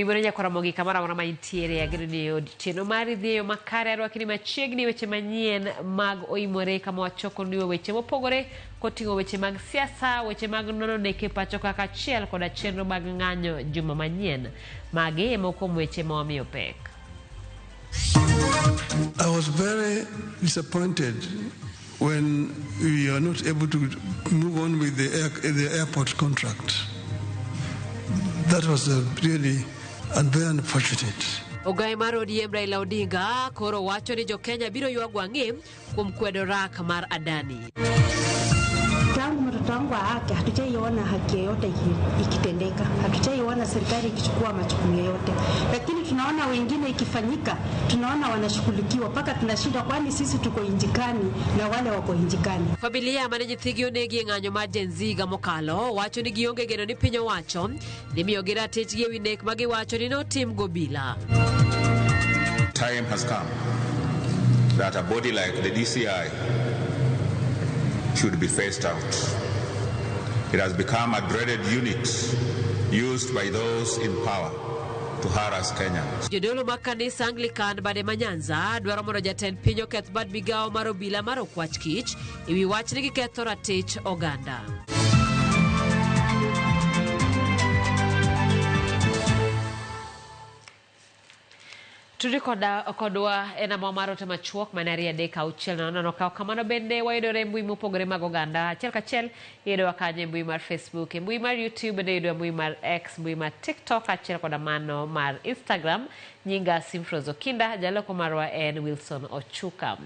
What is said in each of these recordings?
Oimore nyakora Ramogi kamoro amora ma intiere ageno ni otieno mari dhi e yo makare arwaki ni machiegni weche manyien mag Oimore kama wachoko niwe weche mopogore koting'o weche mag siasa, weche mag nono nek e pacho kaka achiel koda chenro mag ng'anyo juma manyien. Magi e moko kuom weche ma wamiyo pek. I was very disappointed when we are not able to move on with the airport contract. That was really and very unfortunate. Ogaye mar ODM Raila Odinga koro wacho ni jo-Kenya biro ywago ang'e kuom kwedo rak mar Adani. Tangu mtoto wangu aake, hatujaiona haki yoyote ikitendeka, hatujaiona serikali ikichukua majukumu yoyote, lakini tunaona wengine ikifanyika, tunaona wanashughulikiwa mpaka tunashindwa, kwani sisi tuko nchi gani na wale wako nchi gani? Familia mane nyithigi onegi e ng'anyo mar Gen Z higa mokalo wacho ni gionge geno ni piny owacho dhi miyogi ratichgi ewi nek ma giwacho ni notim gobila. Time has come that a body like the DCI should be phased out. It has become a dreaded unit used by those in power to harass Kenyans. Jodolo mag kanisa Anglican bade ma Nyanza dwaro mondo jatend piny oketh bad migawo mar obila mar okwach kich ewi wach ni giketho ratich oganda. Tudi kodwa e namba mar ote machuok mane 236 00 kaw kamano bende wayudore e mbui mopogore mag oganda achiel kachiel iyudowa kanyo e mbui mar Facebook, e mbui mar YouTube, bende iyudowa e mbui mar X, mbui mar TikTok achiel koda mano mar Instagram. Nyinga Simfrose Okinda, jaloko marwa en Wilson Ochuka.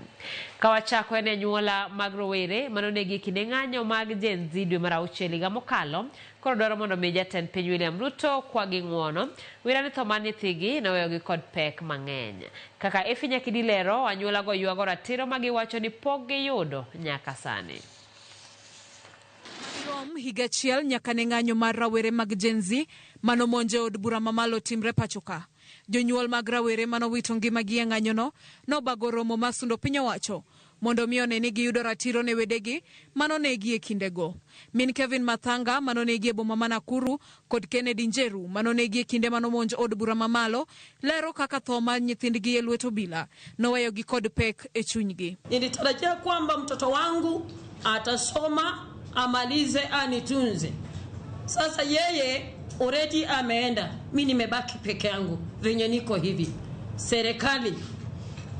Ka wachako en anyuola mag rowere manonegi e kinde ng'anyo mag Gen Z dwe mar auchiel higa mokalo koro dwaro mondo mi jatend piny William Ruto kwagi ng'uono wira ni tho mar nyithigi noweyogi kod pek mang'eny. Kaka Effie Nyakidi lero, anyuola go ywago ratiro ma giwacho ni pok giyudo nyaka sani. Rom higa achiel nyaka ne ng'anyo mar rawere mag Gen Z manomonjo e od bura mamalo timre pacho ka. Jonyuol mag rawere manowito ngimagi e ng'anyono nobago romo mar sundo piny owacho mondo mi one ni giyudo ratiro ne wedegi manonegi e kindego. Min Kevin Mathanga manonegi e boma ma Nakuru kod Kennedy Njeru manonegi e kinde manomonj od bura mamalo lero kaka tho mar nyithindgi e lwet obila noweyogi kod pek e chunygi. Nilitarajia kwamba mtoto wangu atasoma amalize anitunze. Sasa yeye already ameenda, mi nimebaki peke yangu venye niko hivi. Serikali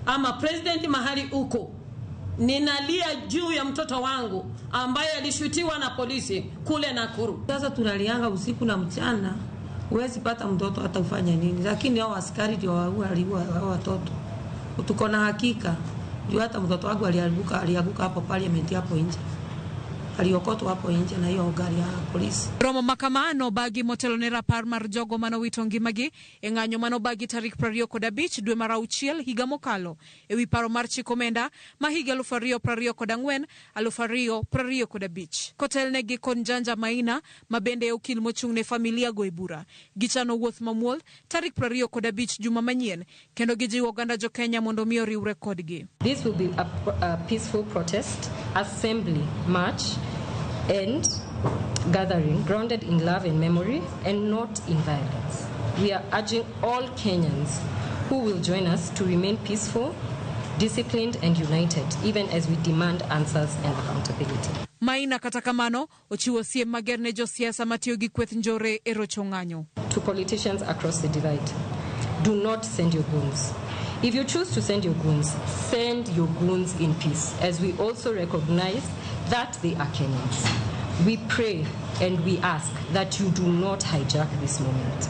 ama president mahali uko, ninalia juu ya mtoto wangu ambaye alishutiwa na polisi kule Nakuru. Sasa tunalianga usiku na mchana, huwezi pata mtoto hata ufanye nini, lakini hao askari ndio waliua hao watoto. Tuko na hakika juu hata mtoto wangu alianguka hapo parliament hapo nje, aliokotwa hapo nje na hiyo gari ya polisi. Romo makama nobagi motelo ne rapar mar jogo manowito ngimagi e ng'anyo manobagi tarik 25 dwe mar auchiel higa mokalo ewi paro mar chik omenda ma higa 2024 2025. Kotelnegi kod Njanja Maina ma bende e okil mochung' ne familia go e bura. Gichano wuoth mamuol tarik 25 juma manyien kendo gijiwo oganda jo Kenya mondo mi oriwre kodgi. This will be a peaceful protest, assembly, march and gathering grounded in love and memory and not in violence. We are urging all Kenyans who will join us to remain peaceful, disciplined and united, even as we demand answers and accountability. Maina kata kamano ochiwo siem mager ne josiasa matiyo gi kweth njore e rocho ng'anyo. To politicians across the divide, do not send your goons. If you choose to send your goons, send your goons in peace, as we also recognize that they are Kenyans. We pray and we ask that you do not hijack this moment.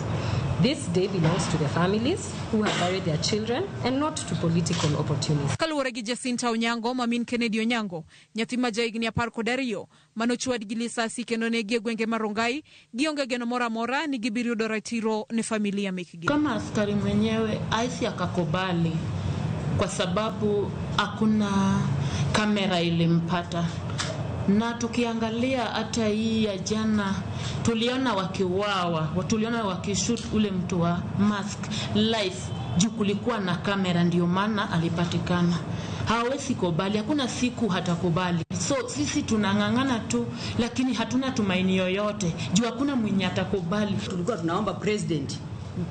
This day belongs to the families who have buried their children and not to political opportunists. Kaluwore gi Jacinta Onyango ma min Kennedy Onyango, nyathi ma jahigni 12 manochwad gi lisasi kendo negi e gwenge mar Rongai, gionge geno moro amora ni gibiro yudo ratiro ne familia mekgi. Kama askari mwenyewe aisi akakubali kwa sababu hakuna kamera ilimpata. Na tukiangalia hata hii ya jana tuliona wakiuawa, tuliona wakishoot ule mtu wa mask live juu kulikuwa na kamera, ndio maana alipatikana. Hawezi kubali, hakuna siku hatakubali. So sisi tunang'ang'ana tu, lakini hatuna tumaini yoyote juu hakuna mwenye atakubali. Tulikuwa tunaomba president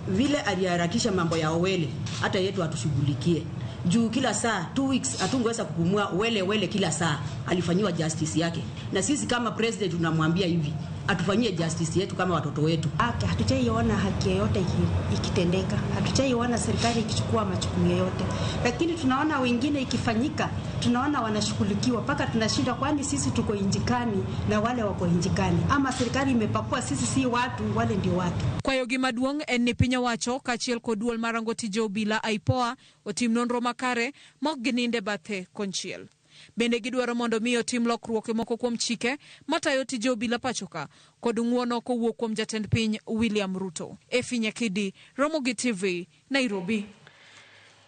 Vile aliharakisha mambo ya Owele, hata yetu atushughulikie juu kila saa 2 weeks hatungeweza kupumua. Wele Wele kila saa alifanyiwa justice yake, na sisi kama president tunamwambia hivi atufanyie justice yetu kama watoto wetu. Haki, hatujaiona haki yoyote ikitendeka, hatujaiona serikali ikichukua majukumu yoyote, lakini tunaona wengine ikifanyika, tunaona wanashughulikiwa mpaka tunashindwa, kwani sisi tuko nchi gani na wale wako nchi gani? Ama serikali imepakua sisi si watu, wale ndio watu? Kwayogi maduong' en ni piny owacho kaachiel kod duol marango tije obila IPOA otim nonro makare ma ok gininde bathe konchiel. Bende gidwaro mondo mi otim lokruok e moko kuom chike matayo tije obila pachoka kod ng'uono kowuok kuom jatend piny William Ruto. Efi Nyakidi, Ramogi TV, Nairobi.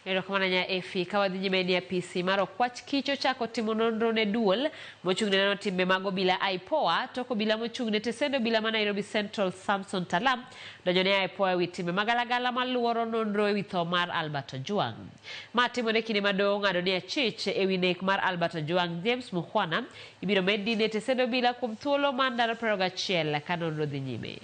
Erokamano nya Efi. Ka wadhi nyime ni apisi mar okwach kich ochako timo nonro ne duol mochung' ne nono timbe mag obila IPOA tok obila mochung' ne tesend obila ma Nairobi Central Samson Talam donjo ne IPOA ewi timbe magalagala maluoro nonro ewi tho mar Albert Ojwang. Ma timore kinde ma doho ong'ado ni achich ewi nek mar Albert Ojwang James Mukhwana ibiro med dine e tesend obila kuom thuolo mar ndalo 21 ka nonro dhi nyime.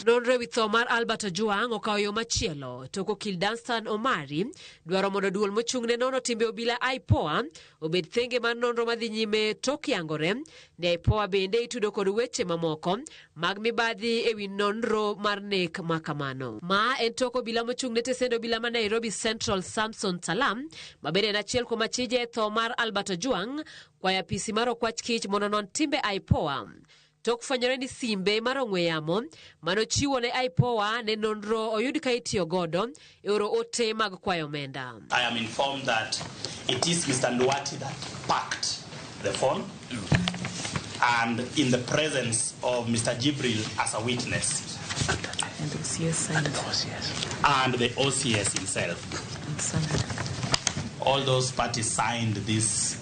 Nonro ewi tho mar Albert Ojwang okawo yo machielo tok okil Danstan Omari dwaro mondo duol mochung' ne nono timbe obila IPOA obed thenge mar nonro madhi nyime tok yangore ni IPOA bende itudo kod weche mamoko mag mibadhi ewi nonro mar nek ma kamano. Ma en tok obila mochung' ne tesend obila ma Nairobi Central Samson Talam ma bende en achiel kuom achije e tho mar Albert Ojwang kwayo apisi mar okwach kich mondo onon timbe IPOA tok fwenyore ni simbe mar ong'we yamo manochiwo ne IPOA ne nonro oyud ka itiyo godo e oro ote mag kwayo omenda. I am informed that it is Mr. Nduati that packed the phone and in the presence of Mr. Jibril as a witness. And the OCS signed. And the OCS. And the OCS himself. And signed. All those parties signed this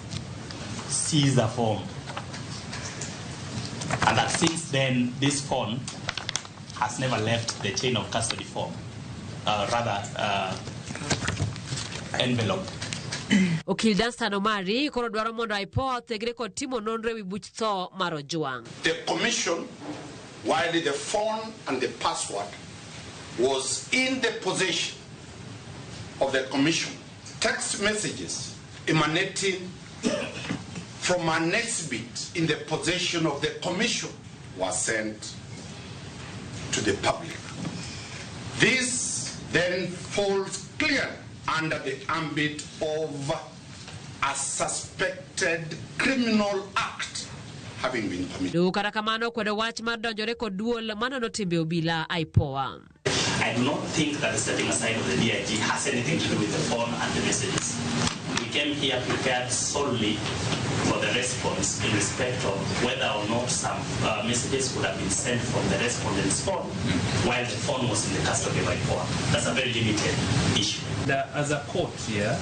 Caesar form. And that since then, this phone has never left the chain of custody form, rather, envelope. Okil Danstan Omari koro dwaro mondo IPOA othegre kod timo nonro ewi buch tho mar Ojwang. The commission, while the phone and the password was in the possession of the commission, text messages emanating from an exhibit in the possession of the commission was sent to the public. This then falls clearly under the ambit of a suspected criminal act having been committed. Doho kata kamano kwedo wach mar donjore kod duol manono timbe obila IPOA. I do not think that the setting aside of the DIG has anything to do with the phone and the messages. We came here prepared solely for the response in respect of whether or not some messages would have been sent from the respondent's phone while the phone was in the custody of IPOA. That's a very limited issue. As a court here,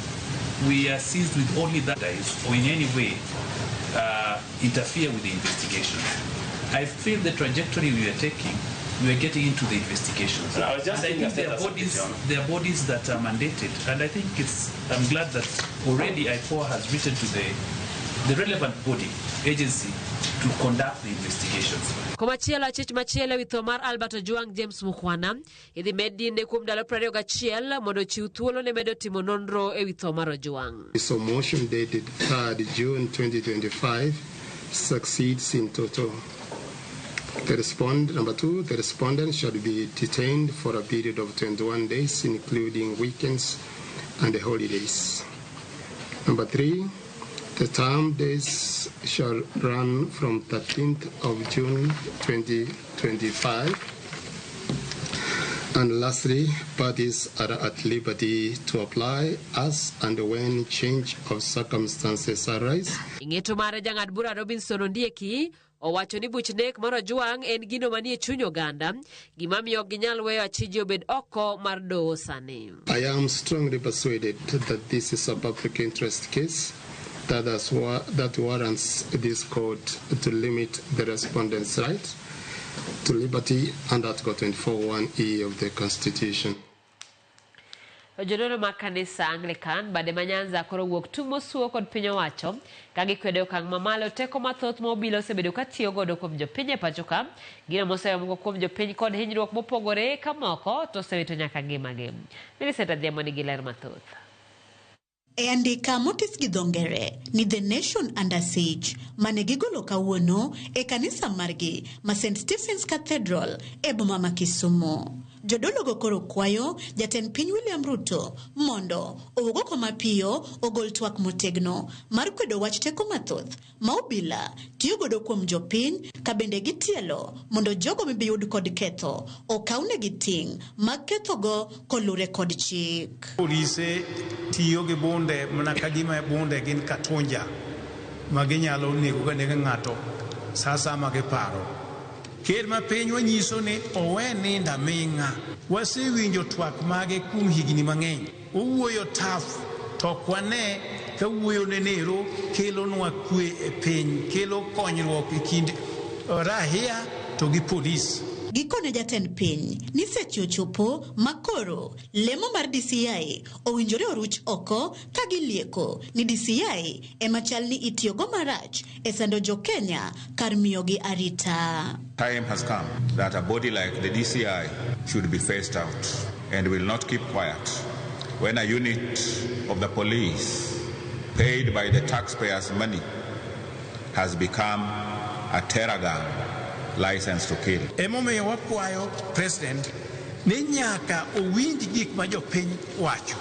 we are seized with only that or in any way interfere with the investigations. I feel the trajectory we are taking, we are getting into the investigations. I was just And I saying think there a are status bodies, update, there are bodies that are mandated, and I think it's. I'm glad that already IPOA has written to the relevant body agency to conduct the investigations. Komachielo achich machielo ewi tho mar Albert Ojwang James Mukhwana idhi med dine kuom ndalo 21 mondo ochiw thuolo ne medo timo nonro ewi tho mar Ojwang. So motion dated 3rd June 2025 succeeds in total. The respond, number two, the respondent shall be detained for a period of 21 days, including weekends and holidays. Number three, the term days shall run from 13th of June 2025. And lastly, parties are at liberty to apply as and when change of circumstances arise. Ing'eto mare jang'ad bura Robinson Ondieki owacho ni buch nek mar Ojwang en gino manie chuny oganda gima miyo ok ginyal weyo achiji obed oko mar doho sani. I am strongly persuaded that this is a public interest case that warrants this court to limit the respondent's right to liberty under Article 24(1)(e) of the Constitution. Jodolo mag kanisa Anglican bade ma Nyanza koro wuok tung' mosuo kod piny owacho ka gikwedo okang' mamalo teko mathoth ma obila osebedo ka tiyo godo kuom jopiny e pacho ka. Gino moseyo moko kuom jopiny kod hinyruok mopogore ka moko to osewito nyaka ngimagi. Millicent Adhiambo nigi ler mathoth. E andika motis gi dho ngere ni The Nation Under Siege mane gigolo kawuono e kanisa margi ma St. Stephen's Cathedral e boma ma Kisumu. Jodologo koro kwayo jatend piny William Ruto mondo owuog oko mapiyo ogol twak motegno mar kwedo wach teko mathoth ma obila tiyo godo kuom jopiny ka bende gitielo mondo jogo mibiyud kod ketho okawnegi ting' mag kethogo kolure kod chik. Polise tiyo gi bunde mana ka gima bunde gin katunja ma ginyalo nego ga nega ng'ato sa asaya ma giparo. Ker ma piny wanyiso ni owe nindo aming'a. Wasewinjo twak mage kuom higni mang'eny. Owuoyo taf to ok wane ka wuoyo ne nero kelonwa kwe e piny, kelo konyruok e kind rahia to gi polis. Gikone jatend piny ni seche ochopo ma koro lemo mar DCI owinjore oruch oko ka gilieko ni DCI ema chal ni itiyogo marach e sando jo Kenya kar miyogi arita. Time has come that a body like the DCI should be phased out and will not keep quiet when a unit of the police paid by the taxpayers' money has become a terror gang licensed to kill. Emomiyo wakwayo president ni nyaka owinj gik ma jopiny wacho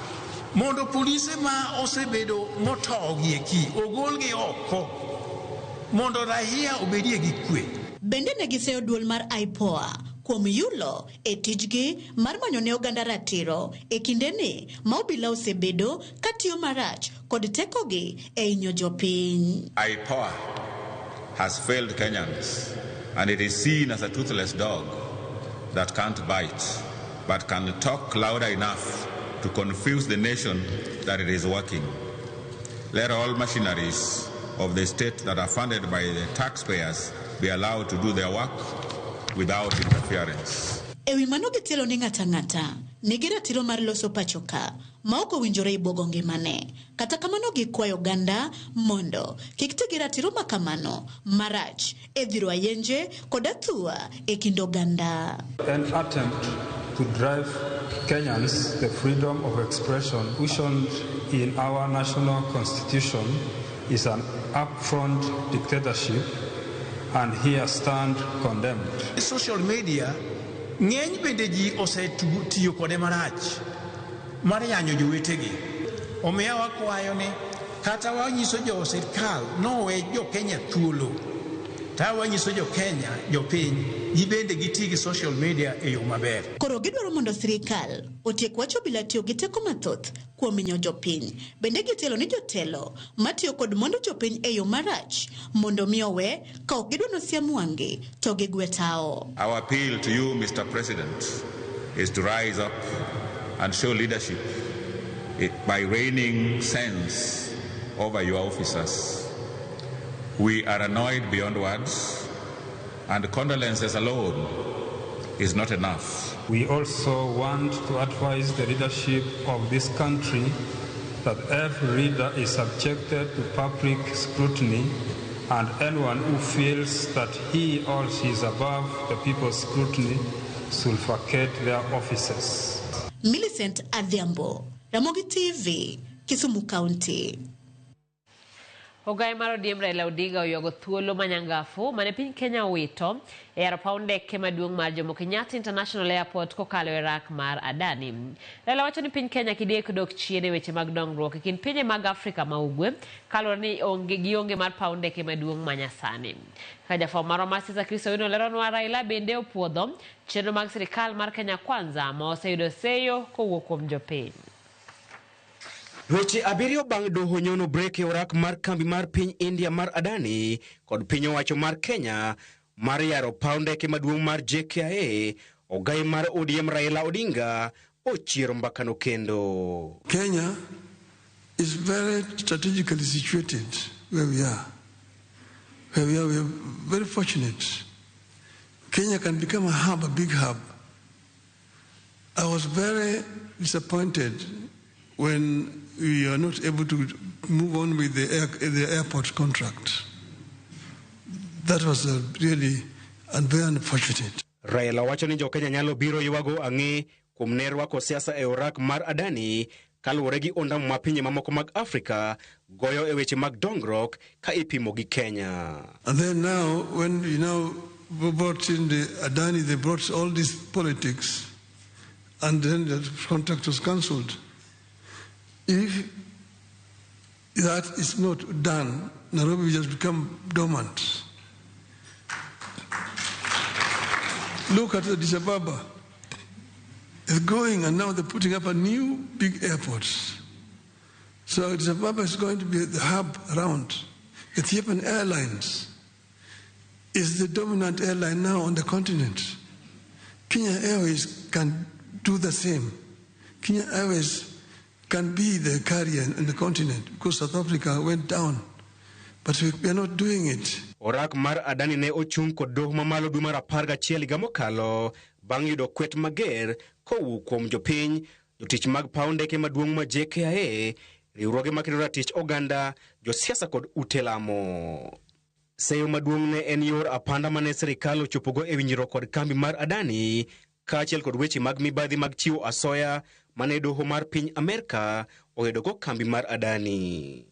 mondo polise ma osebedo motogi eki ogolgi oko mondo rahia obedie gi kwe. Bende ne giseyo duol mar IPOA kuom yulo e tijgi mar manyo ne oganda ratiro e kindeni ma obila osebedo katiyo marach kod tekogi e hinyo jopiny. IPOA has failed Kenyans and it is seen as a toothless dog that can't bite but can talk louder enough to confuse the nation that it is working. Let all machineries of the state that are funded by the taxpayers be allowed to do their work without interference. E wi mano gitielo ni ng'ata ng'ata nigi ratiro mar loso pacho ka ma ok owinjore ibuogo ngimane. Kata kamano gikwayo oganda mondo kik ti gi ratiro ma kamano marach e dhiro ayenje kod athua e kind oganda. An attempt to drive Kenyans the freedom of expression cushioned in our national constitution is an upfront dictatorship and here stand condemned. Social media ng'eny bende ji osetiyo kode marach mar yanyo jowetegi. Omiyo wakwayo ni kata wanyiso jo sirkal nowe jo Kenya thuolo ta wanyiso jo Kenya jopiny gibende giti gi social media e yo maber. Koro gidwaro mondo sirikal otiek wach obila tiyo gi teko mathoth kuom hinyo jopiny. Bende gitielo ni jotelo matiyo kod mwandu jopiny e yo marach mondo mi owe ka ok gidwa nosiem wang'gi to gigwe tao. Our appeal to you, Mr. President, is to rise up and show leadership by reigning sense over your officers. We are annoyed beyond words, and condolences alone is not enough. We also want to advise the leadership of this country that every leader is subjected to public scrutiny, and anyone who feels that he or she is above the people's scrutiny should vacate their offices. Millicent Adhiambo, Ramogi TV, Kisumu County. Ogaye mar ODM Raila Odinga oywago thuolo manyangafu mane piny Kenya owito e yaro paw ndeke maduong' mar Jomo Kenyatta International Airport kokalo e rak mar Adani. Raila wacho ni piny Kenya kidek dok chien e weche mag dongruok e kind pinje mag Afrika ma ugwe kaluwore ni onge gionge mar paw ndeke maduong' manyasani. Ka jafwambo marwa mar Cesar Kristo Owino leronwa, Raila bende opuodho chenro mag sirikal mar Kenya Kwanza ma oseyudo seyo kowuok kuom jopiny. Dweche 7 bang' doho nyono brek e orak mar kambi mar piny India mar Adani kod piny owacho mar Kenya mar yaro paw ndeke maduong' mar JKIA, ogai mar ODM Raila Odinga ochiero mbakano kendo. Kenya is very strategically situated where we are. Where we are, we are very fortunate. Kenya can become a hub, a big hub. I was very disappointed when we are not able to move on with the airport contract. That was really and very unfortunate. Raila wacho ni jokenya nyalo biro ywago ang'e kuom ne rwako siasa e orak mar Adani kaluwore gi ondamo ma pinje mamoko mag Afrika goyo e weche mag dongruok ka ipimo gi Kenya. And then now, when you now brought in the Adani, they brought all these politics, and then the contract was cancelled. If that is not done, Nairobi will just become dormant. Look at Addis Ababa. It's growing, and now they're putting up a new big airport. So Addis Ababa is going to be the hub around. Ethiopian Airlines is the dominant airline now on the continent. Kenya Airways can do the same. Kenya Airways can be the carrier in the continent because South Africa went down. But we are not doing it. Orak mar Adani ne ochung' kod doho mamalo dwe mar 11 higa mokalo bang' yudo kwet mager kowuok kuom jopiny, jotich mag paw ndeke maduong' ma JKIA, riwruoge makedo ratich oganda, josiasa kod ute lamo. Seyo maduong' ne en yor apanda mane sirikal ochopogo e winjruok kod kambi mar Adani kaachiel kod weche mag mibadhi mag chiwo asoya mane doho mar piny Amerka oyudogo kambi mar Adani.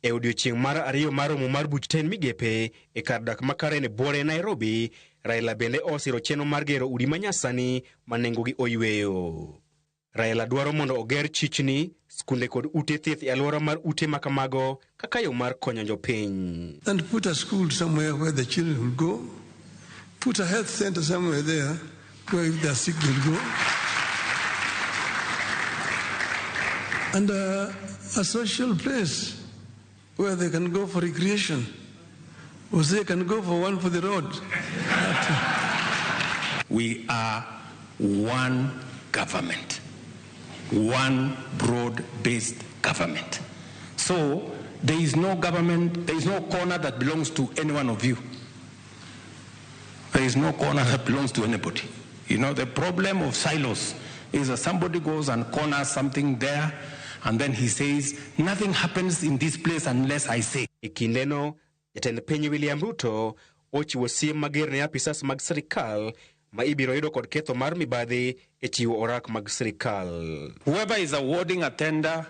E odiechieng' mar ariyo mar romo mar buch ten migepe e kar dak ma Karen Buore Nairobi, Raila bende osiro chenro mar gero udi manyasani ma nengogi oyweyo. Raila dwaro mondo oger chichni, skunde kod ute thieth e alwora mar ute makamago kaka yo mar konyo jopiny. And put a school somewhere where the children will go. Put a health center somewhere there where if they are sick they'll go. And a social place where they can go for recreation, or they can go for one for the road. We are one government, one broad-based government. So there is no government, there is no corner that belongs to any one of you. There is no corner that belongs to anybody. You know, the problem of silos is that somebody goes and corners something there, and then he says, nothing happens in this place unless I say. E kindeno, jatend piny William Ruto ochiwo siem mager ne apisas mag sirikal ma ibiro yudo kod ketho mar mibadhi e chiwo orak mag sirikal. Whoever is awarding a tender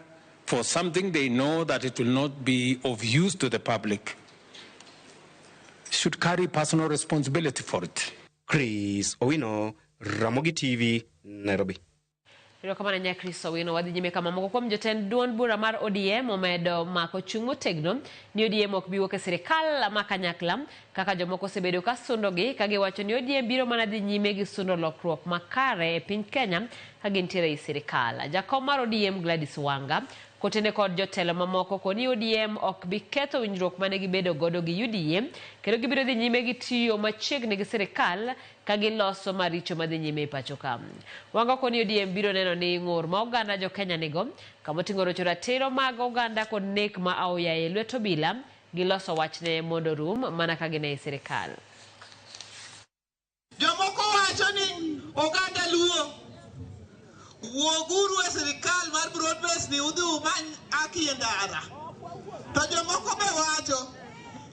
for something they know that it will not be of use to the public should carry personal responsibility for it. Chris Owino, Ramogi TV, Nairobi. Erokamano nya Chris Owino. Wadhi nyime kama moko kuom jotend duond bura mar ODM omedo mako chung' motegno ni ODM ok bi wuok e sirikal ma kanyakla kaka jomoko osebedo ka sundogi ka giwacho ni ODM biro mana dhi nyime gi sundo lokruok makare e piny Kenya ka gintiere ei sirikal. Jakom mar ODM Gladys Wanga kotene kod jotelo mamoko koni ODM ok bi ketho winjruok mane gibedo godo gi UDA kendo gibiro dhi nyime gi tiyo machiegni gi sirikal ka giloso maricho madhi nyime e pacho ka. Wanga koni ODM biro neno ni ng'ur ma oganda jo Kenya nigo kamoting'o rocho ratiro mag oganda kod nek ma aoyaye lwet obila giloso wachne mondo rum mana ka gin ei sirikal. Jomoko wacho ni oganda Luo wuoguru e sirikal mar broad-based ni udhi umany haki e ndara. To jomoko be wacho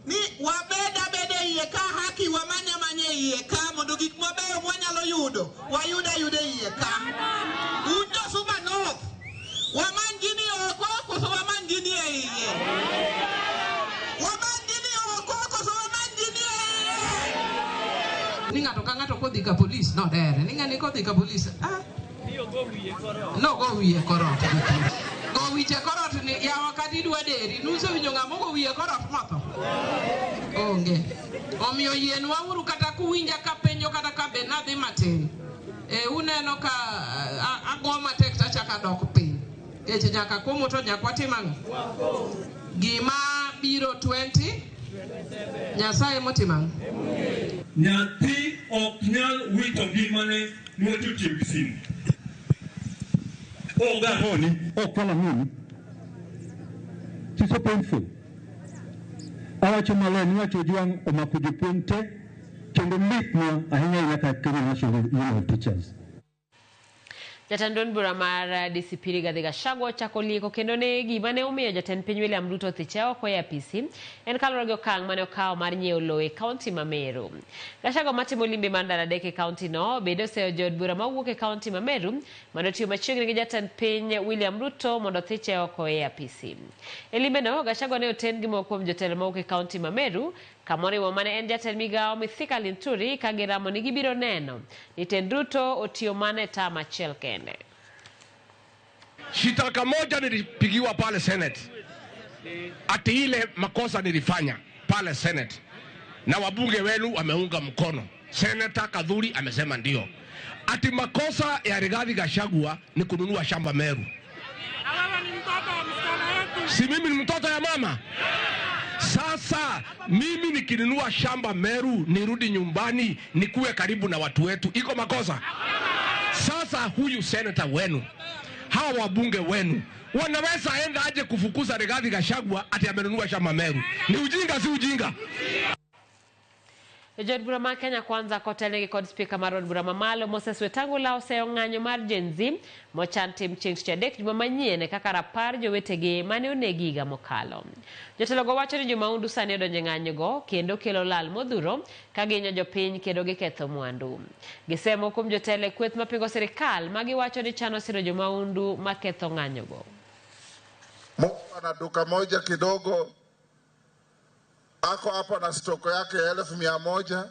ni wabed abeda iye ka haki wamany amanya iye ka mondo gik mabeyo mwanyalo yudo wayud ayuda iye ka. Un jo Suba North, wamany gini oko koso wamany gini e iye? Wamany gini oko koso wamany gini e iye? Ni ng'ato ka ng'ato kodhi ka polis nodere, ni ng'ani kodhi ka polis no go wiye korot. Go wiche korot ni yawa kata idwa deri nusewinjo ng'ama ogo wiye korot motho? Onge. Omiyo yienwa uru kata kuwinja kapenjo kata ka be nadhi matin. Uneno ka ago matek tachako adok piny. Nikech nyaka komo to nyaka watim ang'o? Gima biro 20 Nyasaye motimo ang'o? Nyathi ok nyal wito ngimane niwach otiyo gi simu. It's so painful. Awacho maler ni wacho Ojwang' omako jopuonj te kendo litnwa ahinya ahinya kaka Kenya National Union of Teachers. Jatend duond bura mar DCP Rigathi Gachagua ochako lieko kendo ne gima ne omiyo jatend piny William Ruto othiche oko e apisi en kaluwore gi okang' mane okawo mar nyiewo lowo e kaunti ma Meru. Gachagua matimo limbe mar ndalo adek e kaunti no bende oseyo jood bura mawuok e kaunti ma Meru mane otiyo machiegni gi jatend piny William Ruto mondo othiche oko e apisi. E limbeno, Gachagua ne oten gi moko kuom jotelo mawuok e kaunti ma Meru kamoriwo mane en jatend migawo Mithika Linturi ka giramo ni gibiro neno ni tend Ruto otiyo mana e tam achiel kende. Shitaka moja nilipigiwa pale Senate, ati ile makosa nilifanya pale Senate na wabunge wenu wameunga mkono. Senator Kadhuri amesema ndio, ati makosa ya Rigathi Gachagua ni kununua shamba Meru. Si mimi ni mtoto ya mama? Sasa mimi nikinunua shamba Meru nirudi nyumbani nikuwe karibu na watu wetu, iko makosa? Sasa huyu senator wenu, hawa wabunge wenu wanaweza enda aje kufukuza Rigathi Gachagua ati amenunua shamba Meru? Ni ujinga, si ujinga? Jood bura ma Kenya Kwanza kotelnegi kod spika mar od bura mamalo Moses Wetangula oseyo ng'anyo mar Gen Z mochan tim chieng' tich adek juma manyien kaka rapar jowetegi mane onegi higa mokalo. Jotelogo wacho ni jomaundu sani odonjo e ng'anyogo kendo kelo lal modhuro ka gihinyo jopiny kendo giketho mwandu. Gisemo kuom jotelo e kweth mapingo sirikal ma giwacho ni chano siro jomaundu maketho ng'anyogo. Mtu ana duka moja kidogo ako hapa na stoko yake ya 100,000,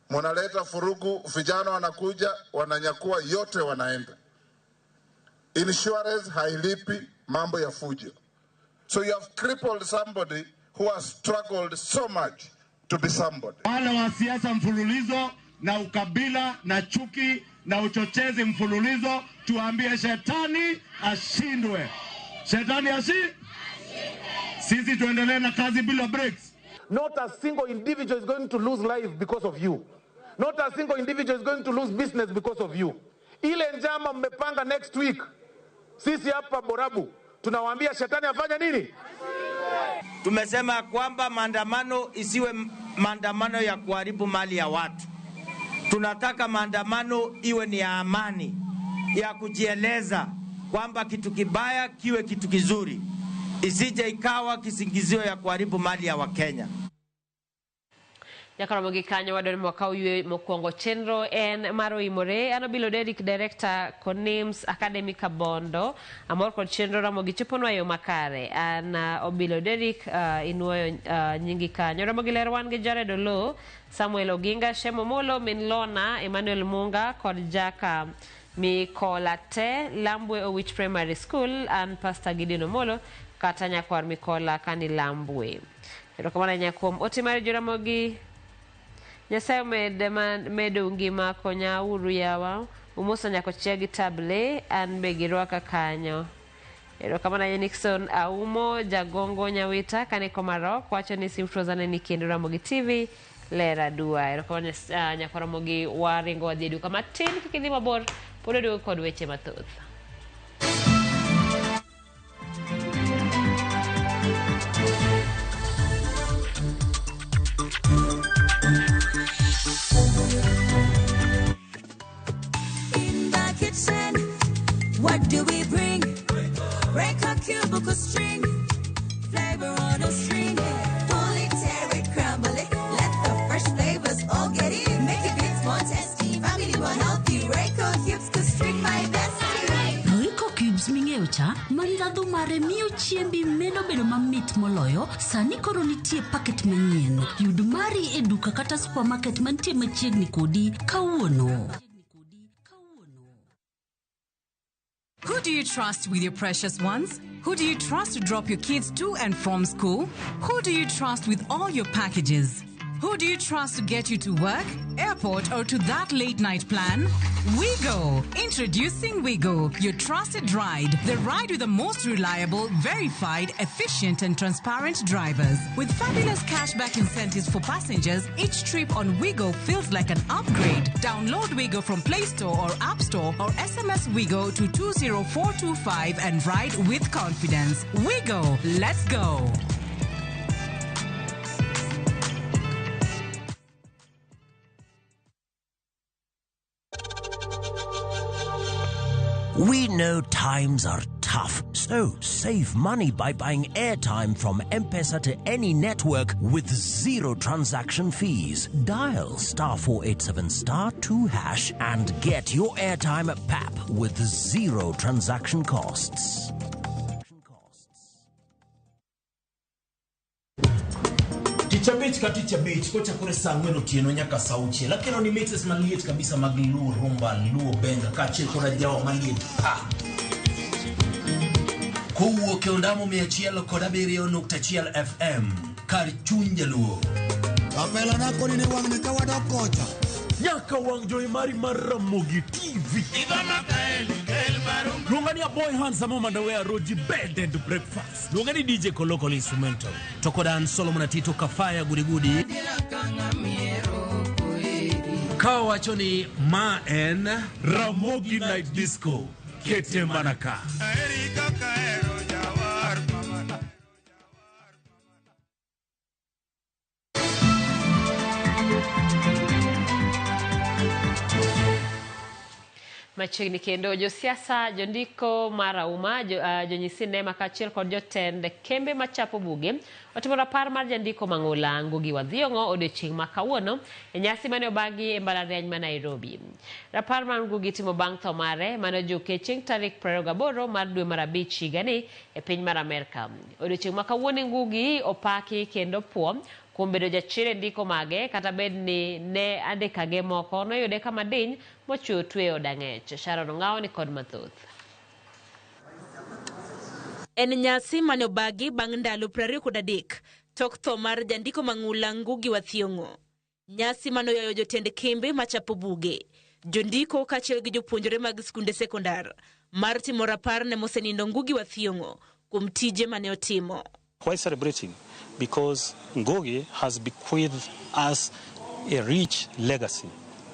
mnaleta furugu, vijana wanakuja wananyakua yote, wanaenda. Insurance hailipi mambo ya fujo. So you have crippled somebody who has struggled so much to be somebody. Wale wa siasa mfululizo na ukabila na chuki na uchochezi mfululizo, tuambie shetani ashindwe. Shetani ashindwe. Sisi tuendelee na kazi bila breaks. Not a single individual is going to lose life because of you. Not a single individual is going to lose business because of you. Ile njama mmepanga next week, sisi hapa Borabu tunawaambia shetani afanye nini? Tumesema kwamba maandamano isiwe maandamano ya kuharibu mali ya watu. Tunataka maandamano iwe ni ya amani, ya kujieleza kwamba kitu kibaya kiwe kitu kizuri, isije ikawa kisingizio ya kuharibu mali ya Wakenya. Nyaka romo gi kanyo wadwaro ni wakaw yweyo mokwongo. Chenro en mar oimore. An Obilo Derrick, Director Konims Academy Kabondo. Amor kod chenro Ramogi choponwa e yo makare. An Obilo Derrick, inuoyo nyingi kanyo. Ramogi ler wan gi Jared Oloo, Samuel Oginga, Shemo Molo, Min Lona, Emmanuel Munga kod Jaka Mikola te Lambwe Owich Primary School. An Pastor Gideon Omolo kata nyakwar Mikola kani Lambwe. Erokamano ahinya kuom ote mar Joramogi. Nyasaye medo ngima konya uru yawa. Umoso nyako chia gi table an be girwaka kanyo. Erokamano ahinya Nixon Aumo Jagongo Nyawita kane Komarok wacho ni Simfroza ne ni kendo Ramogi TV ler adua. Erokamano nyako Ramogi waringo wadhi e duka matin kik idhi mabor pod oduogo kod weche mathoth. In the kitchen, what do we bring? Break a cubicle string, flavor on a string. Pull it, tear it, crumble it. Let the fresh flavors all get in. Make it bits more tasty, family more healthy. Royco cubes could string my bestie. Royco cubes ming'eyo cha ma ndhadhu mare miyo chiembi medo bedo mamit moloyo, sani koro nitie paket manyien. Yud mari e duka kata supermarket mantie machiegni kodi kawuono. Who do you trust with your precious ones? Who do you trust to drop your kids to and from school? Who do you trust with all your packages? Who do you trust to get you to work, airport, or to that late night plan? Wigo! Introducing Wigo, your trusted ride. The ride with the most reliable, verified, efficient, and transparent drivers. With fabulous cashback incentives for passengers, each trip on Wigo feels like an upgrade. Download Wigo from Play Store or App Store or SMS Wigo to 20425 and ride with confidence. Wigo, let's go! We know times are tough, so save money by buying airtime from M-Pesa to any network with zero transaction fees. Dial *487*2# and get your airtime at PAP with zero transaction costs. Tich abich ka tich abich kochakore saa ang'wen otieno nyaka saa auchiel akelo ni mixes maliet kabisa mag Luo rumba, Luo benga kaachiel koda jawa maliet pa kowuok e ondamo 107.1 FM kar chuny jaluo. Kapela na koni ni wang'ni ka wadok kocha nyaka wang' jowi mari mar Ramogi TV. Luonga ni Aboy Handsome Mandawe Roji Bed and Breakfast. Luonga ni DJ Kolokol Instrumental. To kod an Solomon Atito Kafaya Gudigudi. Ka wacho ni ma en Ramogi Night Disco. Kete manaka. Machiegni kendo josiasa, jondiko mar auma, jonyis sinema kaachiel kod jotend kembe machapo buge otimo rapar mar jandiko mang'ula Ngugi wa Thiong'o odiochieng' ma kawuono e nyasi mane obagi e mbalariany ma Nairobi. Rapar mar Ngugi timo bang' tho mare mane ojuke chieng' tarik 28 mar dwe mar abich higani e piny mar Amerka. Odiochieng' ma kawuono Ngugi opaki kendo puo kuom bedo jachir e ndiko mage kata bed ni ne andikage moko noyude kama diny mochweyo tweyo dang'ech. Sharon Ong'awo ni kod mathoth. En nyasi mane obagi bang' ndalo 23 tok tho mar jandiko mang'ula Ngugi wa Thiong'o. Nyasi mane oyayo jotend kembe machapo buge, jondiko kaachiel gi jopuonjre mag skunde sekondar mar timo rapar ne mosenindo Ngugi wa Thiong'o kuom tije mane otimo. Why celebrating? Because Ngugi has bequeathed us a rich legacy,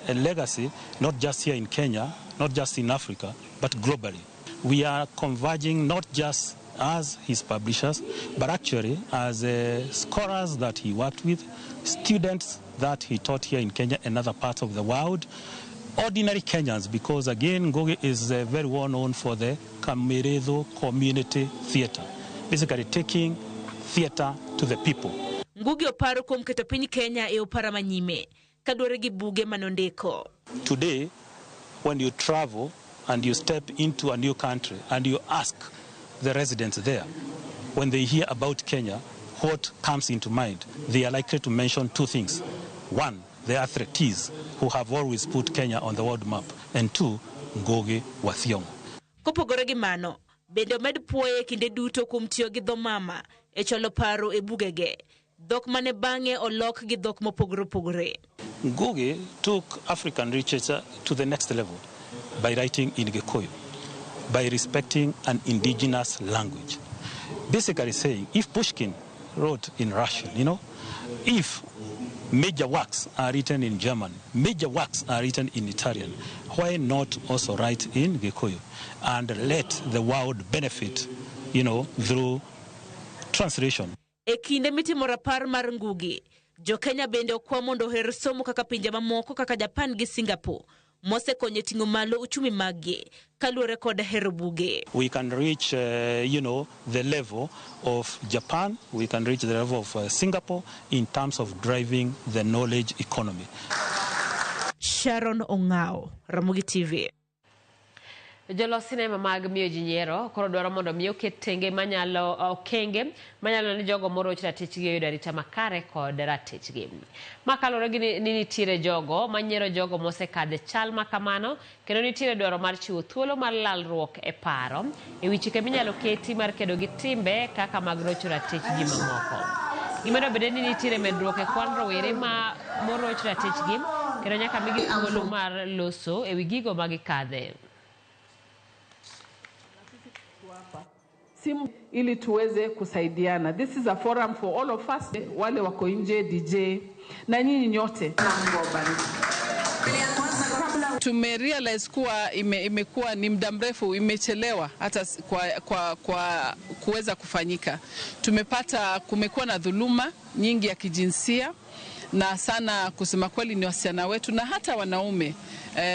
a legacy not just here in Kenya, not just in Africa, but globally. We are converging not just as his publishers, but actually as scholars that he worked with, students that he taught here in Kenya and other parts of the world, ordinary Kenyans, because again, Ngugi is very well known for the Kameretho Community Theatre, basically taking theatre to the people. Ngugi oparo kuom keto piny Kenya e opara manyime kaluwore gi buge manondiko. Today, when you travel and you step into a new country and you ask the residents there, when they hear about Kenya, what comes into mind? They are likely to mention two things. One, the athletes who have always put Kenya on the world map, and two, Ngugi wa Thiong'o. Kopogore gi mano, bende omed puoye kinde duto kuom tiyo gi dho mama e chwalo paro e bugege, dhok mane bang'e olok gi dhok mopogore opogore. Ngugi took African literature to the next level by writing in Gikuyu, by respecting an indigenous language. Basically saying, if Pushkin wrote in Russian, you know, if major works are written in German, major works are written in Italian, why not also write in Gikuyu and let the world benefit, you know, through translation. E kinde mitimo rapar mar Ngugi, jo-Kenya bende okwa mondo oher somo kaka pinje mamoko kaka Japan gi Singapore mosekonyo e ting'o malo uchumi maggi kaluwore kod hero buge. We can reach, you know, the level of Japan, we can reach the level of Singapore in terms of driving the knowledge economy. Sharon Ong'awo, Ramogi TV. Jolos sinema mag miyo ji nyiero koro dwaro mondo mi oket tenge manyalo okenge manyalo ni jogo moroch ratichgi oyud arita makare kod ratichgi. Ma kaluwore gi ni nitiere jogo manyiero jogo mosekadhe chal ma kamano kendo nitiere dwaro mar chiwo thuolo mar lalruok e paro e wi chike minyalo keti mar kedo gi timbe kaka mag rocho ratich ji mamoko. Gimedo bende ni nitiere medruok e kwan rowere ma moroch ratichgi kendo nyaka migi thuolo mar loso e wi gigo ma gikadhe. Simu ili tuweze kusaidiana. This is a forum for all of us, wale wako nje, DJ na nyinyi nyote. Tumerealize kuwa imekuwa ni muda mrefu, imechelewa hata kwa kuweza kufanyika. Tumepata kumekuwa na dhuluma nyingi ya kijinsia na sana kusema kweli ni wasichana wetu na hata wanaume,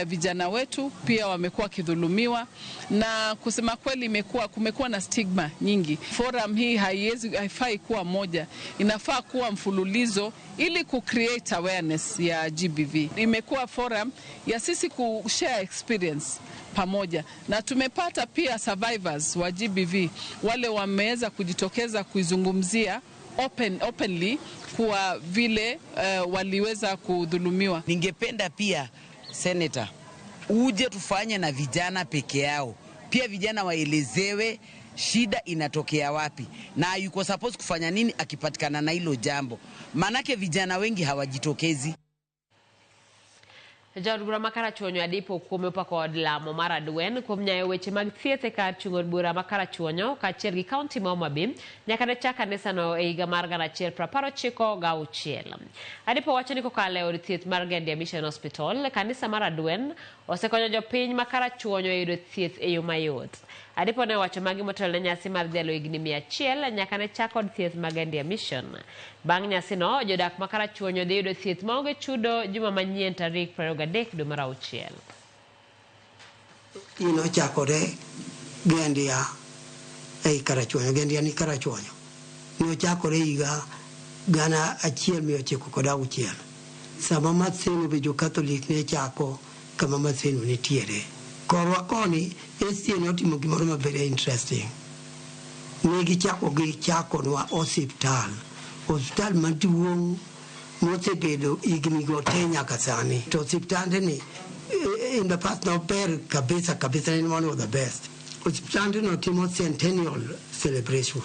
vijana wetu pia wamekuwa wakidhulumiwa, na kusema kweli kumekuwa na stigma nyingi. Forum hii haifai kuwa moja, inafaa kuwa mfululizo ili ku create awareness ya GBV. Imekuwa forum ya sisi ku share experience pamoja, na tumepata pia survivors wa GBV wale wameweza kujitokeza kuizungumzia openly kuwa vile waliweza kudhulumiwa. Ningependa pia Senator uje tufanye na vijana peke yao, pia vijana waelezewe shida inatokea wapi na yuko supposed kufanya nini akipatikana na hilo jambo, manake vijana wengi hawajitokezi. Jaod bura ma Karachuonyo Adipo kuome kod lamo mar adwen kuom nyayo weche mag thieth e kar chung' od bura ma Karachuonyo kaachiel gi kaunti ma Homa Bay nyaka ne chak kanisano e higa mar 1996. Adipo wacho ni kokalo e od thieth mar Gendia Mission Hospital, kanisa mar adwen osekonyo jopiny ma Karachuonyo e yudo thieth e yo mayot. Adipo ne owacho magi motelo ne nyasi mar dhialo higni 100 nyaka ne chak od thieth mar Gendia Mission. Bang' nyasino, jodak ma Karachuonyo dhi yudo thieth maonge chudo juma manyien tarik 23 dwe mar auchiel. Inochakore Gendia ei Karachuonyo, Gendia ni Karachuonyo. Nochakore higa 1906. Sama Maseno be jo-Katholik ne chako kama Maseno nitiere. Korwa koni SCA ne otimo gimoro ma very interesting. Ne gichako gichakonwa osiptal. Osiptal maduong' mosebedo higni go te nyaka sani. To osiptande ni in the past nober kabisa kabisa, en one of the best. Osiptande no timo centennial celebration.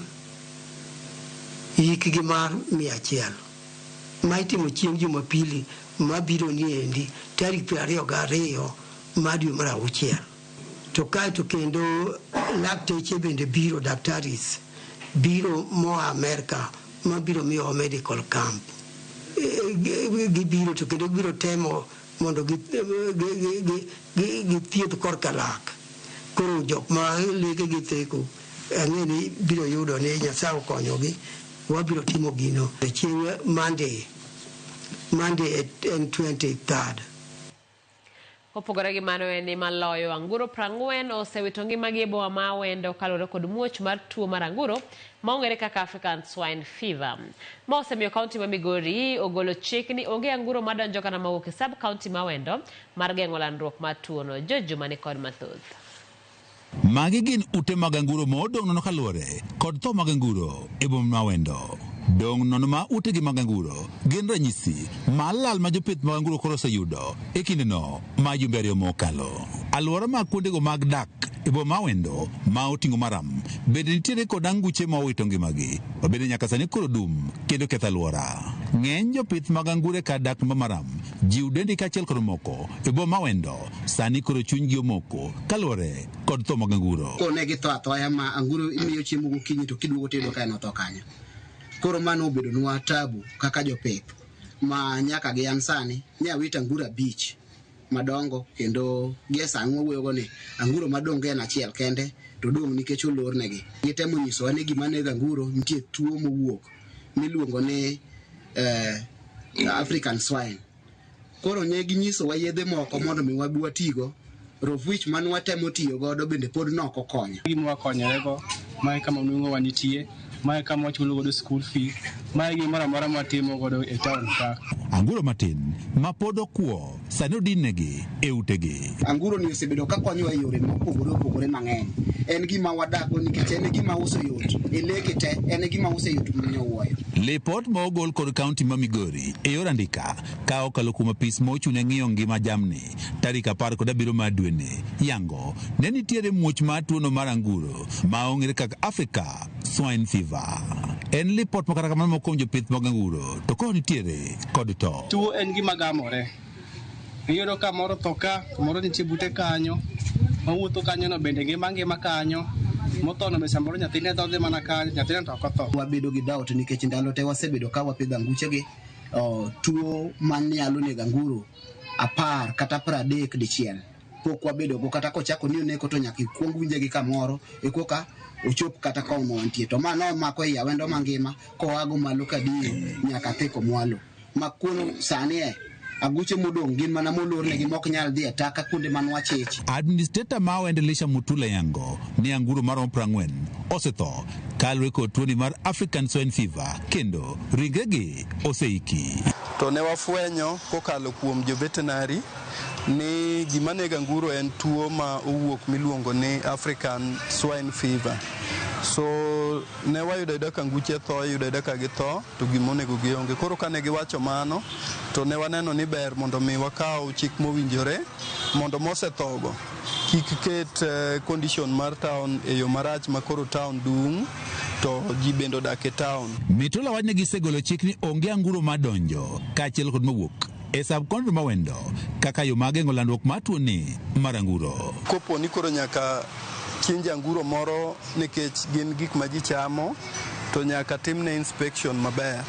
Hikgi mar 100. Ma itimo chieng' Jumapili mabiro ni endi tarik 22 mar dwe mar auchiel. To kae to kendo lakteche bende biro, daktaris biro moa Amerka mabiro miyowa medical camp. Gibiro to kendo gibiro temo mondo githiedh korka lak. Koro jok ma lekegi theko ang'e ni biro yudo ni Nyasaye okonyogi, wabiro timo gino chieng' Monday en 23rd. Kopogore gi mano en ni maloyo anguro 40 osewito ngimagi e boma ma Awendo kaluwore kod muoch mar tuo mar anguro ma ong'ere kaka African Swine Fever. Ma osemiyo kaunti ma Migori ogolo chik ni onge anguro madonjo kana mawuok e sub kaunti ma Awendo mar geng'o landruok mar tuono. Jojuma ni kod mathoth. Magi gin ute mag anguro ma odong' nono kaluwore kod tho mag anguro e boma ma Awendo. Dong' nono ma utegi mag anguro gin ranyisi mar lal ma jopith mag anguro koro oseyudo e kindeno ma jumbe ariyo mokalo. Alwora mag kuondego mag dak e boma ma Awendo ma oting'o maram bende nitiere kod anguche ma owito ngimagi ma bende nyaka sani koro dum kendo ketho alwora. Ng'eny jopith mag anguro e kar dak ma Maram jiw dendi kaachiel kod moko e boma ma Awendo sani koro chunygi omoko kaluwore kod tho mag anguro. Kone githo athoya ma anguro imiyo chiemo gokinyi to kiduogo tiyudo ka en otho kanyo. Koro mano obedonwa tabu kaka jopith ma nyaka gi an sani ne awito anguro 5 madongo kendo gie sani wawuoyogo ni anguro madongo en achiel kende to dong' nikech olornegi. Gitemo nyisowa ni gima nego anguro nitie tuo mowuok miluongo ni African swine. Koro ne ginyisowa yedhe moko mondo mi wabi watigo, of which mane watemo tiyo godo bende pod nok okonyo. Gima wakonyorego, mae kama nweng'owa nitie, mae kama wachulo godo school fee, mae gimoro amora mwatimo godo e town ka. Anguro matin ma pod okwo sani odinnegi e utegi. Anguro ni osebedo ka konyowa e yore mopogore opogore mang'eny. En gima wadakgo nikech en e gima uso yot, e leke te en e gima uso yot nyowuoyo. Lipot ma ogol kod kaunti ma Migori e yor andika ka okalo kuom apis ma ochung' ne ng'iyo ngima jamni tarik 17 mar dweni yango ne nitiere muoch mar tuono mar anguro ma ong'ere kaka Africa Swine Fever. En lipot ma kata kamano moko kuom jopith mag anguro to koro nitiere kod to. Tuo en gima gamore. Iyudo ka moro tho ka, moro nitie bute kanyo, mawuotho kanyo no bende ngima kanyo, mothono be samoro nyathine tho dhi mana kanyo, nyathine to ok otho. Wabedo gi doubt nikech ndalo te wasebedo ka wapidho anguchegi, tuo manyalo nego anguro 10 kata 30 dichiel pok wabedo go, kata kochako ni oneko to nyaka ikuong winje gi kamoro ekoka ochop kata koma wantie. To ma nomako ei Awendo mangima koago malo kadiyo nyaka Theko mwalo. Ma kuno sani e aguche modong' gin mana molornegi mok nyal dhi e taka kuonde man wachich. Administrator ma Awendo Elisha Mutula yango ni anguro maromo 40 osetho kaluwore kod tuoni mar African Swine Fever kendo ringregi oseiki. To ne wafwenyo kokalo kuom jo veterinary ni gima nego anguro en tuo ma owuok miluongo ni African Swine Fever. So ne wayudo ayuda ka anguche tho, iyudo ayuda ka githo to gima onego gionge. Koro kane giwacho mano to ne waneno ni ber mondo mi wakaw chik mowinjore mondo mosethogo kik ket condition mar town e yo marach ma koro town dung' to ji bende odak e town. Mitula wach ni gisegolo chik ni onge anguro madonjo kaachiel kod mawuok e sub-county ma Awendo kaka yo mar geng'o landruok mar tuoni mar anguro. Kopo ni koro nyaka chinj anguro moro nikech gin gik ma ji chamo to nyaka timne inspection maber.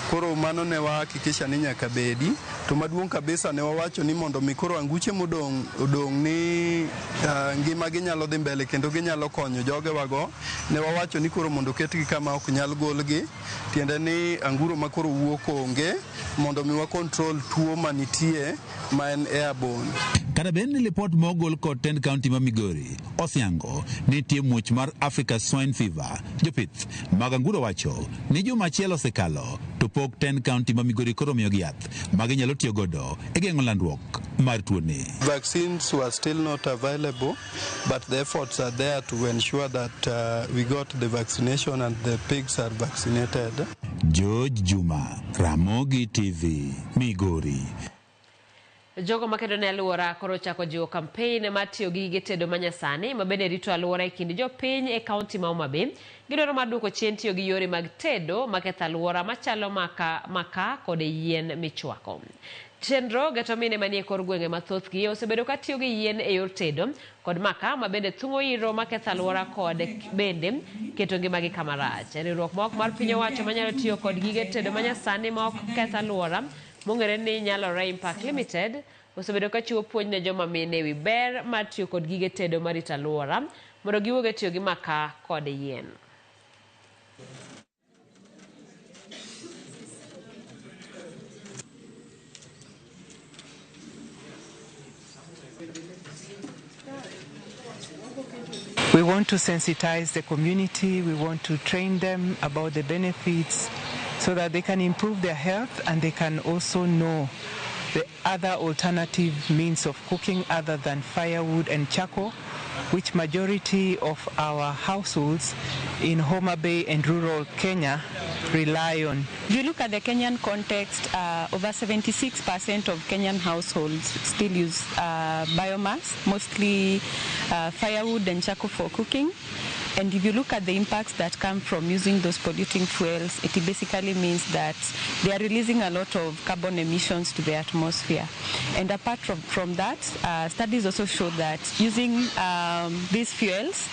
Koro mano ne wahakikisha ni nyaka bedi. To maduong' kabisa ne wawacho ni mondo mi koro anguche modong' odong' ni ngima gi nyalo dhi mbele kendo ginyalo konyo jogewago. Ne wawacho ni koro mondo oketgi kama ok nyal golgi, tiende ni anguro ma koro wuok onge mondo mi wa control tuo manitie ma en airborne. Kata bed ni lipot mogol kod tend county ma Migori osiango ni nitie muoch mar Africa Swine Fever, jopith mag anguro wacho ni juma achiel osekalo to pok tend county ma Migori koro omiyogi yath ma ginyalo tiyo godo e geng'o landruok mar tuoni. Vaccines were still not available, but the efforts are there to ensure that we got the vaccination and the pigs are vaccinated. George Juma, Ramogi TV, Migori. Jogo makedo ne alwora koro ochako jiwo kampein mar tiyo gi gige tedo manyasani ma bende rito alwora e kind jopiny e kaunti ma Homa Bay. Gidwaro mar duoko chien tiyo gi yore mag tedo maketho alwora machalo maka kod yien michwako. Chenro geto mine manie kor gwenge mathothgi osebedo ka tiyo gi yien e yor tedo kod maka ma bende thung'o iro maketho alwora kod bende keto ngimagi kama rach. Riwruok ma ok mar piny owacho manyalo tiyo kod gige tedo manyasani ma ok keth alwora mong'ere ni Nyalore Impact Limited osebedo ka chiwo puonj ne joma mine ewi ber mar tiyo kod gige tedo marito alwora mondo giwuog e tiyo gi maka kod yien. We want to sensitize the community, we want to train them about the benefits so that they can improve their health and they can also know the other alternative means of cooking other than firewood and charcoal, which majority of our households in Homa Bay and rural Kenya rely on. If you look at the Kenyan context, over 76% of Kenyan households still use biomass, mostly firewood and charcoal for cooking. And if you look at the impacts that come from using those polluting fuels, it basically means that they are releasing a lot of carbon emissions to the atmosphere. And apart from that, studies also show that using these fuels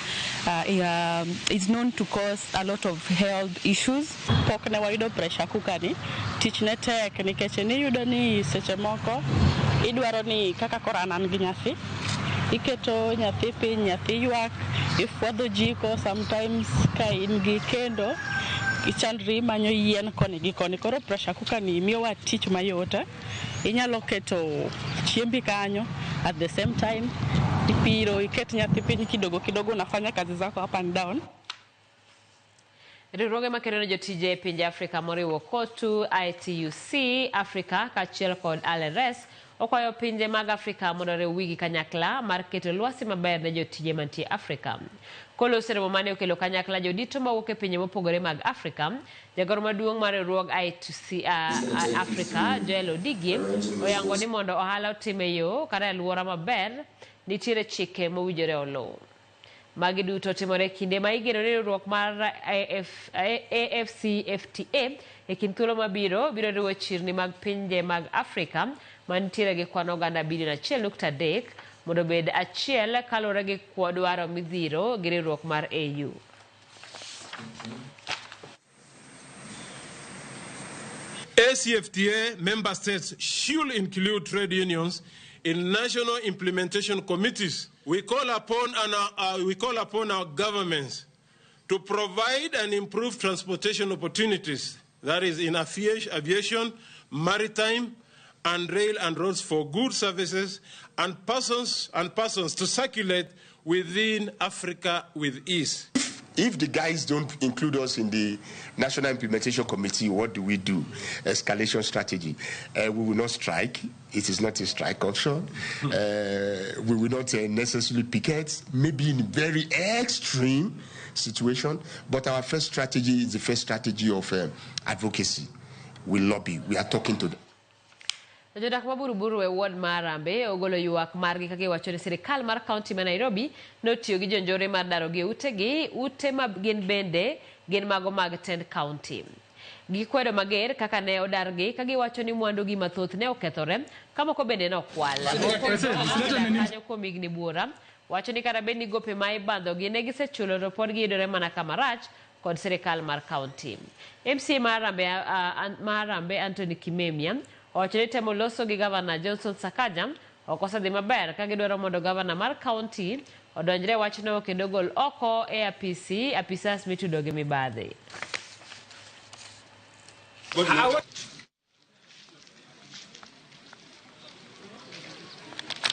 is known to cause a lot of health issues. Pok ne wayudo pressure cooker ni, tich ne tek nikech niyudo ni seche moko idwaro ni kaka koro an gi nyathi, iketo nyathi piny, nyathi ywak, ifwadho jiko, sometimes ka in gi kendo ichandri imanyo yien koni gi koni. Koro pressure cooker ni miyowa tich mayot, inyalo keto chiembi kanyo at the same time ipiro, iket nyathi piny kidogo kidogo, unafanya kazi zako up and down. Riwruoge makedo ne jotije e pinje Afrika moriwo KOTU, ITUC Africa kaachiel kod ALRS okwayo pinje mag Afrika mondo oriw wigi kanyakla mar keto lwasi maber ne jotije mantie Afrika. Koloso romo mane okelo kanyakla jodito mawuok e pinje mopogore mag Afrika, jagoro maduong' mar riwruog ITUC Africa Joel Odigie oyango ni mondo ohala otim e yo kata e alwora maber, nitiere chike mowinjore oluw. Magi duto timore kinde ma igeno ni riwruok mar AfCFTA e kind thuolo mabiro biro riwo chirni mag pinje mag Afrika mantiere gi kwan oganda bilion 1.3 mondo obed achiel kaluwore gi dwaro midhiro gi riwruok mar AU. ACFTA member states should include trade unions in national implementation committees. We call upon our governments to provide and improve transportation opportunities, that is in aviation, maritime, and rail and roads for goods, services, and persons to circulate within Africa with ease. If the guys don't include us in the National Implementation Committee, what do we do? Escalation strategy. We will not strike. It is not a strike option. We will not necessarily picket, maybe in very extreme situation. But our first strategy is the first strategy of advocacy. We lobby. We are talking to them. Jodak ma Buruburu e ward mar Harambee ogolo ywak margi ka giwacho ni sirikal mar kaunti ma Nairobi notiyo gi jonjore mar darogi e utegi, ute ma gin bende gin mago mag tend kaunti. Gikwedo mager kaka ne odargi ka giwacho ni mwandugi mathoth ne okethore ka moko bende ne okwal. Kanyo kuom higni buora wacho ni kata bed ni gope ma ibandhogi ne gisechulo to pod giyudore mana kama rach kod sirikal mar kaunti. MCA mar Harambee Anthony Kimemia owacho ni temo loso gi gavana Johnson Sakaja ok osedhi maber ka gidwaro mondo gavana mar kaunti odonjre wachno kendo gol oko e apisi apisas mitudo gi mibadhi.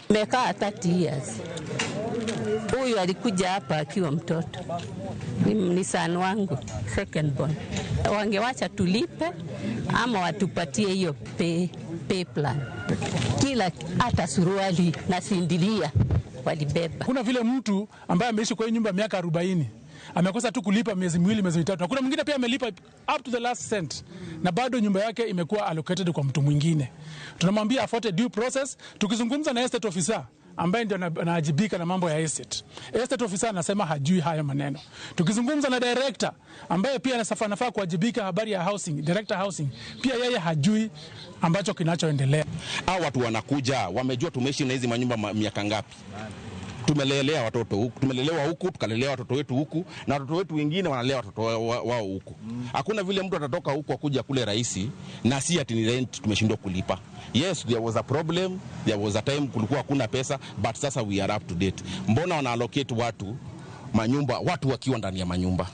Nimekaa 30 years. Huyu alikuja hapa akiwa mtoto. Ni son wangu, second born. Wangewacha tulipe ama watupatie hiyo pay plan. Kila hata suruali na sindilia walibeba. Kuna vile mtu ambaye ameishi kwa hii nyumba miaka 40 amekosa tu kulipa miezi miwili, miezi mitatu. Na kuna mwingine pia amelipa up to the last cent na bado nyumba yake imekuwa allocated kwa mtu mwingine. Tunamwambia afuate due process. Tukizungumza na estate officer ambaye ndio anaajibika na mambo ya estate. Estate officer anasema hajui haya maneno. Tukizungumza na director ambaye pia anafaa kuwajibika habari ya housing, director housing, pia yeye hajui ambacho kinachoendelea. Hao watu wanakuja, wamejua tumeishi na hizi manyumba miaka ngapi. Tumelelea watoto huku, tumelelewa huku, tukalelea watoto wetu huku, na watoto wetu wengine wanalea watoto wao huku. Hakuna vile mtu atatoka huku akuja kule rahisi na si ati ni rent tumeshindwa kulipa. Yes, there was a problem, there was a time kulikuwa hakuna pesa, but sasa we are up to date. Mbona wana allocate watu manyumba, watu wakiwa ndani ya manyumba?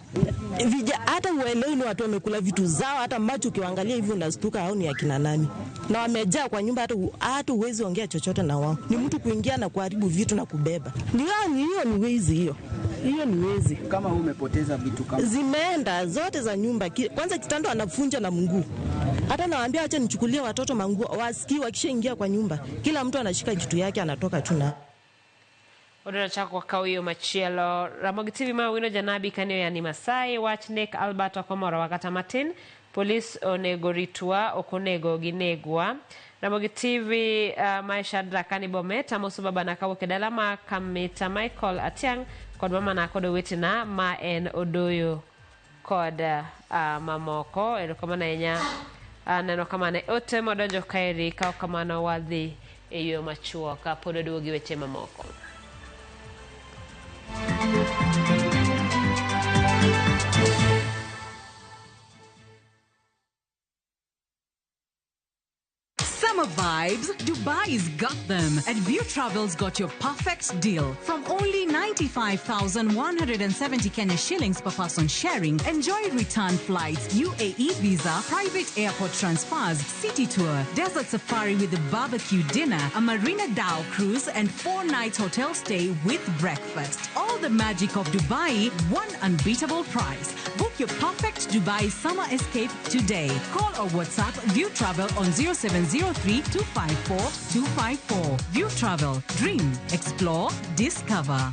Hata uelewi ni watu wamekula vitu zao, hata macho ukiangalia hivi unastuka au ni akina nani. Na wamejaa kwa nyumba, hata huwezi ongea chochote na wao. Ni mtu kuingia na kuharibu vitu na kubeba. Hiyo ni wezi hiyo. Hiyo ni wezi. Kama umepoteza vitu kama zimeenda zote za nyumba. Kwanza kitanda anafunja na mguu. Hata nawaambia acha nichukulie watoto manguo, wasikii wakishaingia kwa nyumba. Kila mtu anashika kitu yake anatoka tu na Odora chako kawiyo machielo. Ramogi TV ma wino janabi kanyo yani Masai wach nek Albert Okomoro wakata matin polis onego ritwa okonego ginegwa. Ramogi TV Maisha Drakani Bomet amoso baba na kawuok e dala ma Kamita Michael Atiang kod mama na kod owetena ma en Odoyo kod mamoko. Erokamano ahinya. Neno kamano ote modonjo kaeri ka kamano wadhi e yo machuok kapod oduogi weche mamoko. Summer vibes, Dubai's got them. And View Travel's got your perfect deal. From only 95,170 Kenya shillings per person sharing, enjoy return flights, UAE visa, private airport transfers, city tour, desert safari with a barbecue dinner, a Marina Dhow cruise, and 4-night hotel stay with breakfast. All the magic of Dubai, one unbeatable price. Book your perfect Dubai summer escape today. Call or WhatsApp View Travel on 0703 254 254. View Travel. Dream, explore, discover.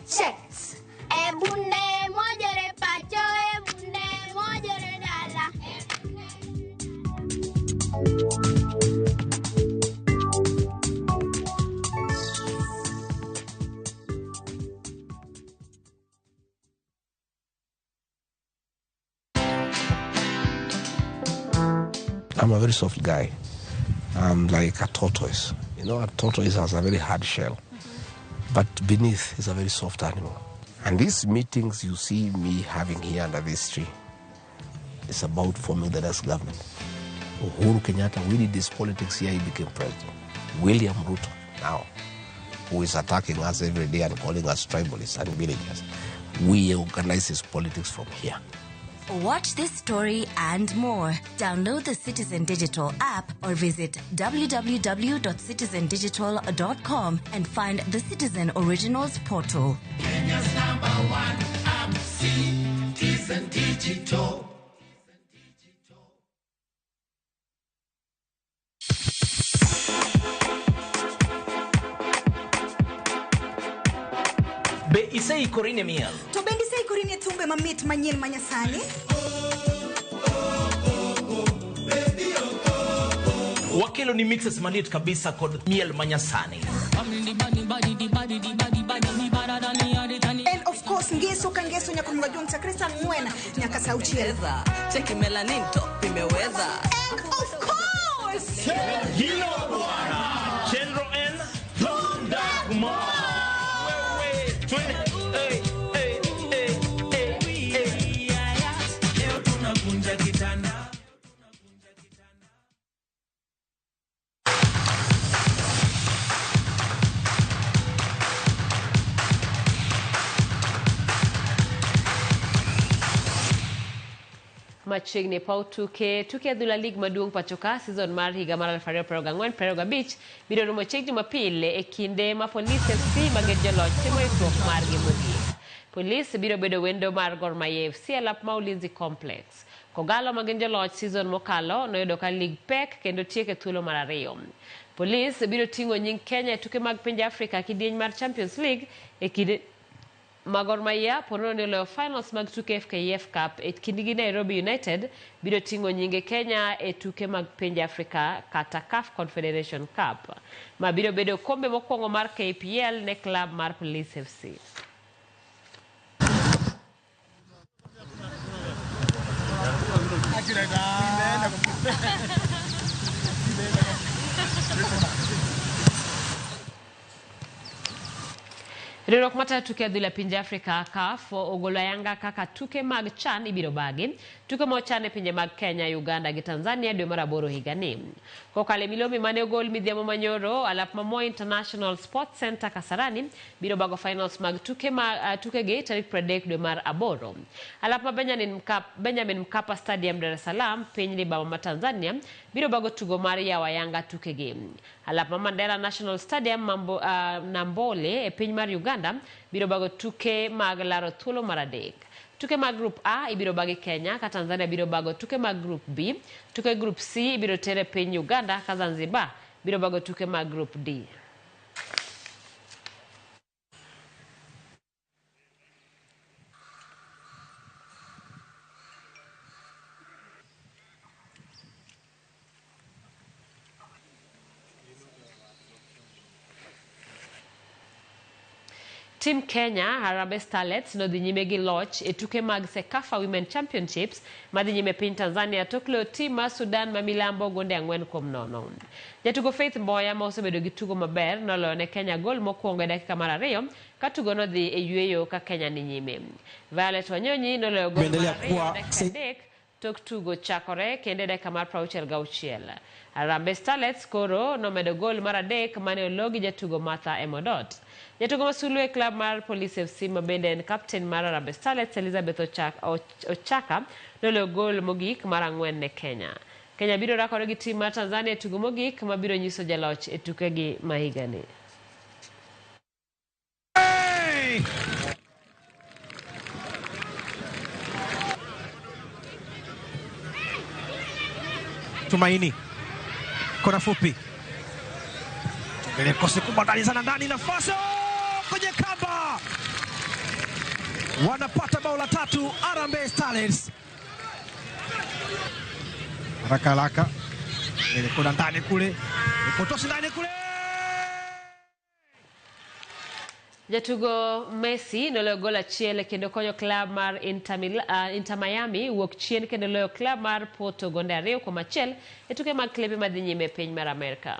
Checks. Ebunde mojore pacho, ebunde mojore dala. I'm a very soft guy. I'm like a tortoise. You know, a tortoise has a very hard shell, but beneath is a very soft animal. And these meetings you see me having here under this tree is about forming the next government. Uhuru Kenyatta, we did this politics here, he became president. William Ruto, now, who is attacking us every day and calling us tribalists and villagers, we organize his politics from here. Watch this story and more. Download the Citizen Digital app or visit www.citizendigital.com and find the Citizen Originals portal. Kenya's number one app, Citizen Digital. Be iseikori ne miel? To bende iseikori ne thumbe mamit manyien manyasani? Wakelo ni mixes maliet kabisa kod miel manyasani. And of course ngeso ka ngeso nyaka maduong' chakre saa 4 nyaka saa 6. Cheki melanin top imeweza. And of course Hilo bwana Chenro N Thunda Mo. Machiegni paw tuke adhula lig maduong' pachoka season mar higa mar 2024-2025 biro rumo chieng' Jumapil e kinde ma Police FC magin joloch timo ikruok margi mogik. Police biro bedo wendo mar Gor Mahia FC e lap ma Ulinzi Complex. Kogalo magin joloch season mokalo noyudo ka lig pek kendo tiek e thuolo mar 2. Police biro ting'o nying Kenya e tuke mag pinje Afrika kidieny mar Champions League e kinde ma Gor Mahia ponono ni oloyo finals mag tuke FKF Cup e kindgi Nairobi United biro ting'o nyinge Kenya e tuke mag pinje Afrika kata CAF Confederation Cup ma biro bedo kombe mokwongo mar KPL ne klab mar Police FC. Riwruok matayo tuke adhula pinje Afrika CAF ogolo ayanga kaka tuke mag CHAN ibiro bagi. Tuke ma ochan e pinje mag Kenya, Uganda gi Tanzania dwe mar 8 higani. Kokalo e milome mane ogol midhiambo manyoro, alap ma Moi International Sports Center Kasarani biro bago finals mag tuke gi tarik 30 dwe mar 8. Alap ma Benjamin Mkapa Stadium Dar es Salaam piny libamba ma Tanzania biro bago tugo mar yawo ayanga tuke gi. Alap ma Mandela National Stadium Nambole e piny mar Uganda biro bago tuke mag laro thuolo mar 3. Tuke mag Group A ibiro bagi Kenya ka Tanzania biro bago tuke mag Group B. Tuke Group C ibiro tere piny Uganda ka Zanzibar biro bago tuke mag Group D. Team Kenya Harambee Starlets nodhi nyime gi loch e tuke mag CECAFA Women Championships madhi nyime piny Tanzania tok loyo tim mar Sudan ma milambo gonde 4-0. Jatugo Faith Mboya ma osebedo gi tugo maber noloyo ne Kenya gol mokwongo e dakika mar 2 ka tugo nodhi e yueyo ka Kenya ni nyime. Violet Wanyonyi noloyo gol mar 2 e dakika 3 tok tugo chakore kendo e dakika mar 66. Harambee Starlets koro nomedo gol mar 3 mane olo gi jatugo Martha Emodot. Jatugo masulu e klab mar Police FC ma bende en kapten mar Harambee Starlets Elizabeth Ochaka noloyo gol mogik mar 4 ne Kenya. Kenya biro rakore gi tim mar Tanzania e tugo mogik ma biro nyiso jaloch e tukegi ma higani. Tumaini kona fupi kosi kubwa ndani sana, ndani nafasi kwenye kamba, wanapata bao la 3 Harambee Starlets. Haraka haraka ile kona ndani kule, ikotosi ndani kule. Jatugo Messi noloyo gol achiel kendo konyo klab mar Inter, Mil Inter Miami wuok chien kendo loyo klab mar Porto gonde 2-1 e tuke mag klepe madhi nyime e piny mar Amerka.